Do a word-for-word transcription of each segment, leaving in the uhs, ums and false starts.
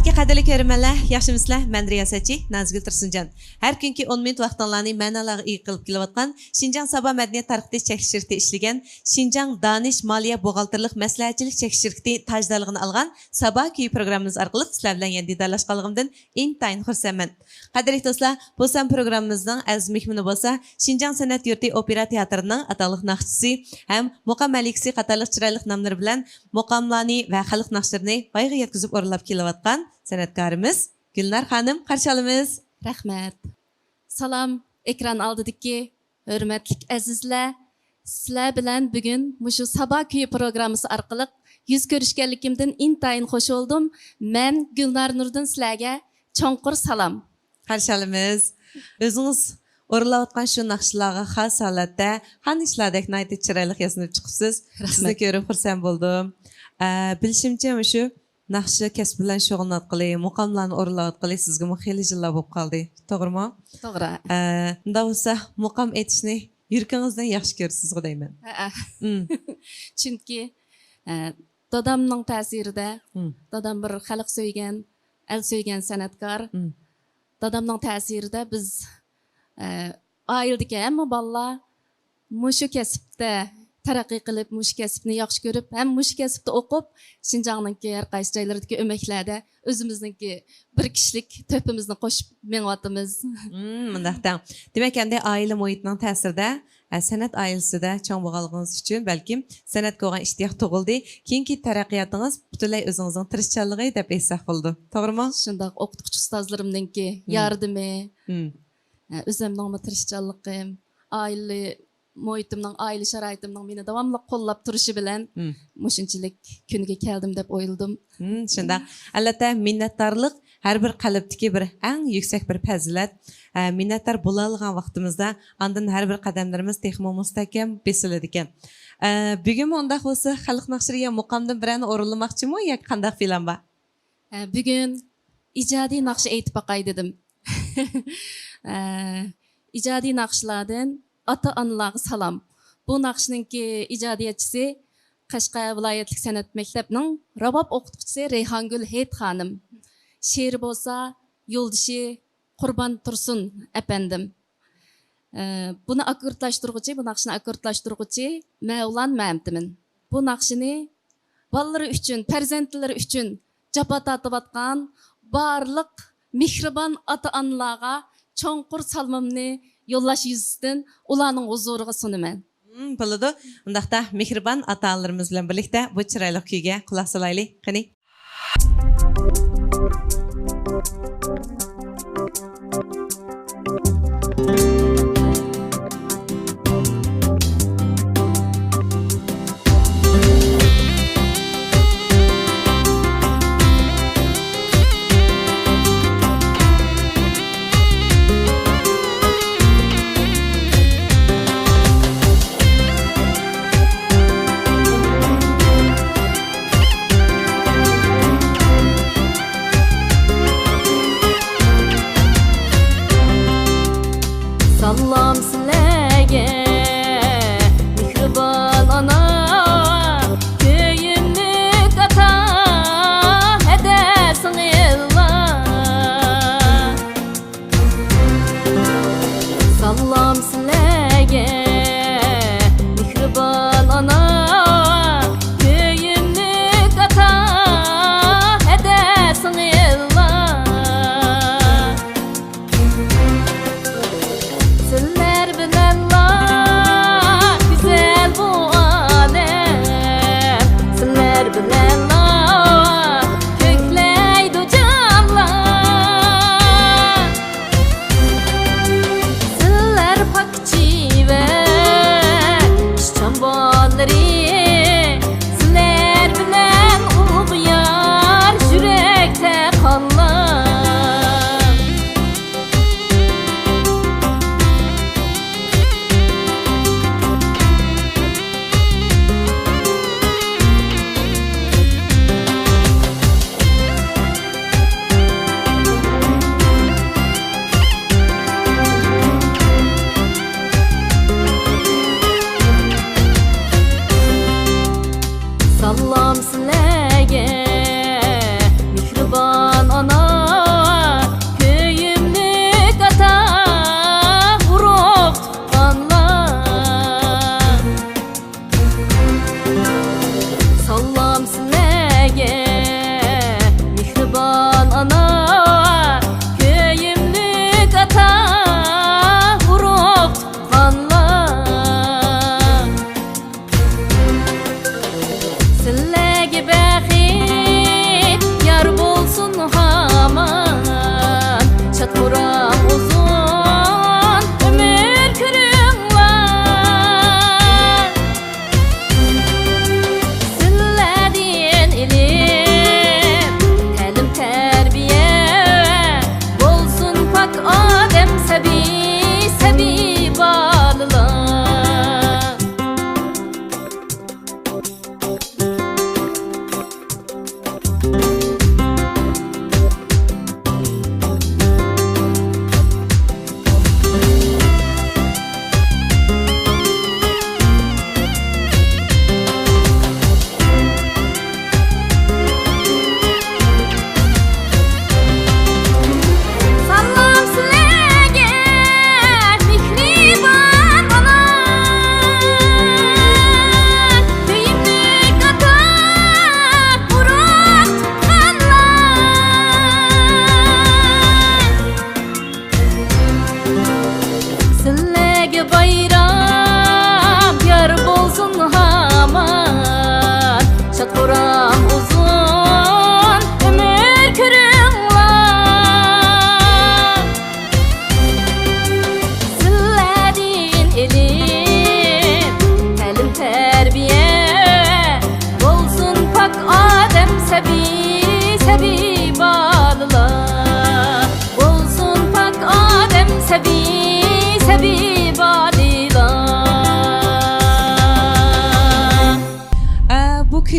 قەدىرلىك كۆرۈرمەنلەر، ياخشىمۇسىلەر؟ مەن رىياسەتچى نازىگۈل تۇرسۇنجان. ھەر كۈنكى ئون مىنۇت ۋاقتىڭلارنى مەنىلەرگە ئىگە قىلىپ كېلىۋاتقان شىنجاڭ سابا مەدەنىيەت تارقىتىش چەكلىك شىركىتى ئىشلىگەن شىنجاڭ دانىش مالىيە بوغالتىرلىق مەسلىھەتچىلىك چەكلىك شىركىتى تاجدارلىقىنى ئالغان سابا كۈيى پروگراممىمىز ئارقىلىق سىلەر بىلەن يەنە دىدارلاشقانلىقىمدىن ئىنتايىن خۇرسەنمەن. قەدىرلىك دوستلار، بۇ سان پروگراممىمىزنىڭ ئەزىز مېھمىنى بولسا، شىنجاڭ سەنئەت يۇرتى ئوپېرا تېئاتىرىنىڭ ئاتاقلىق ناخشىچىسى ھەم مۇقام مەلىكىسى قاتارلىق چىرايلىق ناملىرى بىلەن مۇقاملارنى ۋە خەلق ناخشىلىرىنى پايغا يەتكۈزۈپ ئورۇنلاپ كېلىۋاتقان سەنئەتكارىمىز گۈلنار خانىم، قارشى ئالىمىز. رەھمەت. سالام، ئېكران ئالدىدىكى ھۆرمەتلىك ئەزىزلەر، سىلەر بىلەن بۈگۈن مۇشۇ سابا كۈيى پروگراممىسى ئارقىلىق يۈز كۆرۈشكەنلىكىمدىن ئىنتايىن خۇش بولدۇم. مەن گۈلنار نۇردىن سىلەرگە چوڭقۇر سالام. قارشى ئالىمىز. ئۆزىڭىز ئورۇنلاۋاتقان شۇ ناخشىلارغا خاس ھالەتتە خانىشلاردەك ناھايىتى چىرايلىق ياسىنىپ چىقىپسىز. رەھمەت. سىزنى كۆرۈپ خۇرسەن بولدۇم. ئە، بىلىشىمچە، مۇشۇ ناخشا كەسپى بىلەن شۇغۇللىنىۋاتقىلى، مۇقاملارنى ئورۇنلاۋاتقىلى سىزگىمۇ خېلى يىللار بولۇپ قالدى. توغرىمۇ؟ توغرا. ئە، ئۇنداق بولسا، مۇقام ئېيتىشنى يۈرىكىڭىزدىن ياخشى كۆرىسىزغۇ دەيمەن. ھەئە. مم. چۈنكى، ئە، دادامنىڭ تەسىرىدە، مم. دادام بىر خەلق سۆيگەن، ئەل سۆيگەن سەنئەتكار. مم. دادامنىڭ تەسىرىدە بىز، ئە، ئائىلىدىكى ھەممە بالىلار مۇشۇ كەسىپتە تەرەققىي قىلىپ، مۇشۇ كەسىپنى ياخشى كۆرۈپ، ھەم مۇشۇ كەسىپتە ئوقۇپ، شىنجاڭنىڭكى ھەر قايسى جايلىرىدىكى ئۆمەكلەردە ئۆزىمىزنىڭكى بىر كىشىلىك تۆھپىمىزنى قوشۇپ مېڭىۋاتىمىز. مم، مۇنداق دەڭ. دېمەك، ئەمدى ئائىلە مۇھىتىنىڭ تەسىرىدە، ئە، سەنئەت ئائىلىسىدە چوڭ بولغانلىقىڭىز ئۈچۈن، بەلكىم سەنئەتكە بولغان ئىشتىياق تۇغۇلدى. كېيىنكى تەرەققىياتىڭىز پۈتۈنلەي ئۆزىڭىزنىڭ تىرىشچانلىقى دەپ ئېيتساق بولىدۇ. توغرىمۇ؟ شۇنداق، ئوقۇتقۇچى ئۇستازلىرىمنىڭكى مم. ياردىمى، مم. ئە، ئۆزۈمنىڭمۇ تىرىشچانلىقىم، ئائىلە مۇھىتىمنىڭ، ئائىلە شارائىتىمنىڭ مېنى داۋاملىق قوللاپ تۇرۇشى بىلەن مم. مۇشۇنچىلىك كۈنگە كەلدىم دەپ ئويلىدىم. مم، شۇنداق. ئەلۋەتتە، مىننەتدارلىق ھەر بىر قەلبتىكى بىر ئەڭ يۈكسەك بىر پەزىلەت. ئە، مىننەتدار بولالىغان ۋاقتىمىزدا، ئاندىن ھەر بىر قەدەملىرىمىز تېخىمۇ مۇستەھكەم بېسىلىدىكەن. ئە، بۈگۈنمۇ ئۇنداق بولسا، خەلق ناخشىلىرى يا مۇقامدىن بىرەرنى ئورۇنلىماقچىمۇ ياكى قانداق پىلان بار؟ ئە، بۈگۈن ئىجادىي ناخشا ئېيتىپ باقاي دېدىم. ئە، ئىجادىي ناخشىلاردىن ئاتا-ئانىلارغا سالام. بۇ ناخشىنىڭكى ئىجادىيەتچىسى قەشقەر ۋىلايەتلىك سەنئەت مەكتەپنىڭ راۋاب ئوقۇتقۇچىسى رەيھانگۈل ھېيت خانىم. شېئىرى بولسا يولدىشى قۇربان تۇرسۇن ئەپەندىم. ئە، بۇنى ئاككوردلاشتۇرغۇچى، بۇ ناخشىنى ئاككوردلاشتۇرغۇچى مەۋلان مەمتىمىن. بۇ ناخشىنى بالىلىرى ئۈچۈن، پەرزەنتلىرى ئۈچۈن جاپا تارتىۋاتقان بارلىق مېھرىبان ئاتا-ئانىلارغا چوڭقۇر سالىمىمنى يوللاش يۈزىسىدىن ئۇلارنىڭ ھۇزۇرىغا سۇنىمەن. مم، بولىدۇ. ئۇنداقتا مېھرىبان ئاتا-ئانىلىرىمىز بىلەن بىرلىكتە بۇ چىرايلىق كۈيگە قۇلاق سالايلى. قېنى.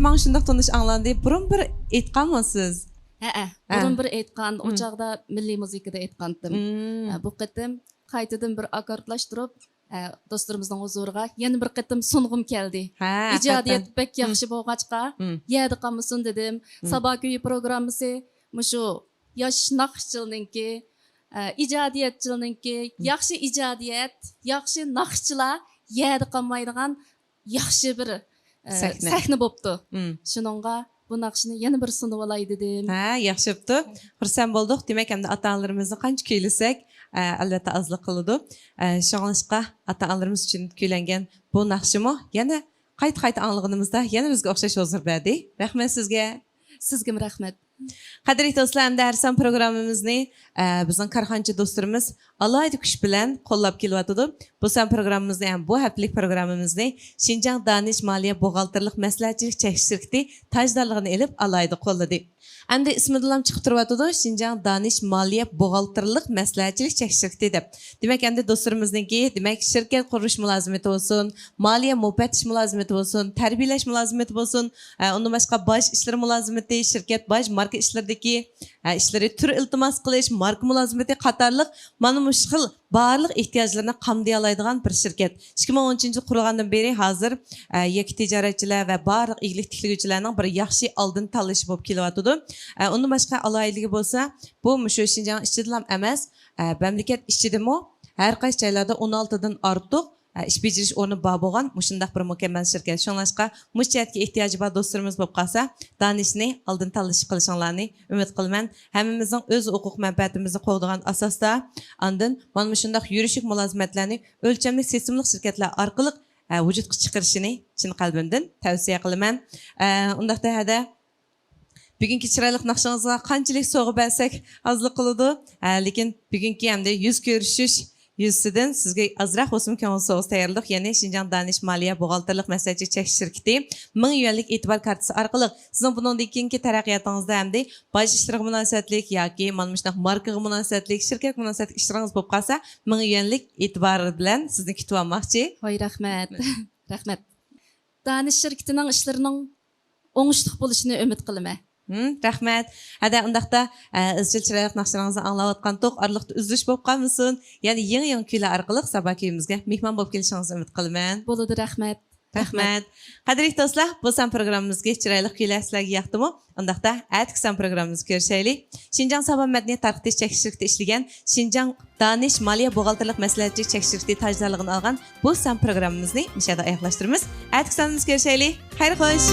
ماڭا شۇنداق تونۇش ئاڭلاندى. بۇرۇن بىر ئېيتقانمۇ سىز؟ ھەئە، ھە. بۇرۇن بىر ئېيتقان، ئۇ مم. چاغدا مىللىي مۇزىكىدا ئېيتقانتىم. مم. ھە، بۇ قېتىم قايتىدىن بىر ئاككوردلاشتۇرۇپ، ھە، دوستلىرىمىزنىڭ ھۇزۇرىغا يەنە بىر قېتىم سۇنغۇم كەلدى. ھە، ئىجادىيەت ھەقىقەتەن. بەك مم. ياخشى بولغاچقا، مم. يەردە قالمىسۇن دېدىم. مم. سابا كۈيى پروگراممىسى مۇشۇ ياش ناخشىچىلنىڭكى، ئە، ئىجادىيەتچىلنىڭكى، ياخشى ئىجادىيەت، ياخشى ناخشىچىلار يەردە قالمايدىغان ياخشى بىر، ئە، سەھنە. سەھنە بوپتۇ. مم. شۇنىڭغا بۇ ناخشىنى يەنە بىر سۇنۇۋالاي دېدىم. ھە، ياخشى بوپتۇ. خۇرسەن بولدۇق. دېمەك، ئەمدى ئاتا-ئانىلىرىمىزنى قانچە كۈيلىسەك، ئە، ئەلۋەتتە ئازلىق قىلىدۇ. ئە، شۇڭلاشقا ئاتا-ئانىلىرىمىز ئۈچۈن كۈيلەنگەن بۇ ناخشىمۇ يەنە قايتا-قايتا ئاڭلىغىنىمىزدا يەنە بىزگە ئوخشاش ھۇزۇر بەردى. رەھمەت سىزگە. سىزگىمۇ رەھمەت. قەدىرلىك دوستلار، ئەمدى ھەر سان پروگراممىمىزنى، ئە، بىزنىڭ كارخانىچى دوستلىرىمىز ئالاھىدە كۈچ بىلەن قوللاپ كېلىۋاتىدۇ. بۇ سان پروگراممىمىزنى ھەم بۇ ھەپتىلىك پروگراممىمىزنى شىنجاڭ دانىش مالىيە بوغالتىرلىق مەسلىھەتچىلىك چەكلىك شىركىتى تاجدارلىقىنى ئېلىپ ئالاھىدە قوللىدى. ئەمدى ئىسمىدىنلا چىقىپ تۇرۇۋاتىدۇ، شىنجاڭ دانىش مالىيە بوغالتىرلىق مەسلىھەتچىلىك چەكلىك شىركىتى دەپ. دېمەك، ئەمدى دوستلىرىمىزنىڭكى، دېمەك، شىركەت قۇرۇش مۇلازىمىتى بولسۇن، مالىيە مۇپەتتىش مۇلازىمىتى بولسۇن، تەربىيەلەش مۇلازىمىتى بولسۇن، ئە، ئۇندىن باشقا باج ئىشلىرى مۇلازىمىتى، شىركەت باج ماركا ئىشلىرىدىكى، ئە، ئىشلىرى، تۈر ئىلتىماس قىلىش، ماركا مۇلازىمىتى قاتارلىق مانا مۇشۇ خىل بارلىق ئېھتىياجلىرىنى قامدىيالايدىغان بىر شىركەت. ئىككى مىڭ ئون ئۈچىنچى يىل قۇرۇلغاندىن بېرى ھازىر، ئە، يەككە تىجارەتچىلەر ۋە بارلىق ئىگىلىك تىكلىگۈچىلەرنىڭ بىر ياخشى ئالدىن تاللىشى بولۇپ كېلىۋاتىدۇ. ئە، ئۇندىن باشقا ئالاھىدىلىكى بولسا، بۇ مۇشۇ شىنجاڭ ئىچىدىلا ئەمەس، ئە، مەملىكەت ئىچىدىمۇ ھەر قايسى جايلاردا ئون ئالتىدىن ئارتۇق، ئە، ئىش بېجىرىش ئورنى بار بولغان مۇشۇنداق بىر مۇكەممەل شىركەت. شۇڭلاشقا مۇشۇ جەھەتكە ئېھتىياجى بار دوستلىرىمىز بولۇپ قالسا، دانىشنى ئالدىن تاللىشى قىلىشىڭلارنى ئۈمىد قىلىمەن. ھەممىمىزنىڭ ئۆز ھوقۇق مەنپەئەتىمىزنى قوغدىغان ئاساستا، ئاندىن مانا مۇشۇنداق يۈرۈشۈك مۇلازىمەتلەرنى ئۆلچەملىك سېسىملىق شىركەتلەر ئارقىلىق، ئە، ۋۇجۇدقا چىقىرىشىنى چىن قەلبىمدىن تەۋسىيە قىلىمەن. ئە، ئۇنداقتا ھەدە بۈگۈنكى چىرايلىق ناخشىڭىزغا قانچىلىك سوۋغا بەرسەك ئازلىق قىلىدۇ. ھە، لېكىن بۈگۈنكى ھەمدە يۈز كۆرۈشۈش يۈزىسىدىن سىزگە ئازراق بولسىمۇ كۆڭۈل سوۋغىسى تەييارلىدۇق. يەنى شىنجاڭ دانىش مالىيە بوغالتىرلىق مەسلىھەتچىلىك چەكلىك شىركىتى مىڭ يۈەنلىك ئېتىبار كارتىسى ئارقىلىق سىزنىڭ بۇنىڭدىن كېيىنكى تەرەققىياتىڭىزدا ھەمدە باج ئىشلىرىغا مۇناسىۋەتلىك ياكى مانا مۇشۇنداق ماركىغا مۇناسىۋەتلىك، شىركەتكە مۇناسىۋەتلىك ئىشلىرىڭىز بولۇپ قالسا، مىڭ يۈەنلىك ئېتىبار بىلەن سىزنى كۈتۈۋالماقچى. ھوي، رەھمەت. رەھمەت. دانىش شىركىتىنىڭ ئىشلىرىنىڭ ئوڭۇشلۇق بولۇشىنى ئۈمىد قىلىمەن. ھىم، رەھمەت. ھەدە، ئۇنداقتا، ئە، ئىزچىل چىرايلىق ناخشىلىرىڭىزنى ئاڭلاۋاتقانتۇق، ئارىلىقتا ئۈزۈلۈش بولۇپ قالمىسۇن. يەنە يېڭى-يېڭى كۈيلەر ئارقىلىق سابا كۈيىمىزگە مېھمان بولۇپ كېلىشىڭىزنى ئۈمىد قىلىمەن. بولىدۇ، رەھمەت. رەھمەت. قەدىرلىك دوستلار، بۇ سان پروگراممىمىزدىكى چىرايلىق كۈيلەر سىلەرگە ياقتىمۇ؟ ئۇنداقتا ئەتىكى سان پروگراممىمىزدا كۆرۈشەيلى. شىنجاڭ سامان مەدەنىيەت تارقىتىش چەكلىك شىركىتى ئىشلىگەن شىنجاڭ دانىش مالىيە بوغالتىرلىق مەسلىھەتچىلىك چەكلىك شىركىتى تاجدارلىقىنى ئالغان بۇ سان پروگراممىمىزنى مۇشۇ يەردە ئاياغلاشتۇرىمىز. ئەتىكى سانىمىزدا كۆرۈشەيلى. خەير خوش.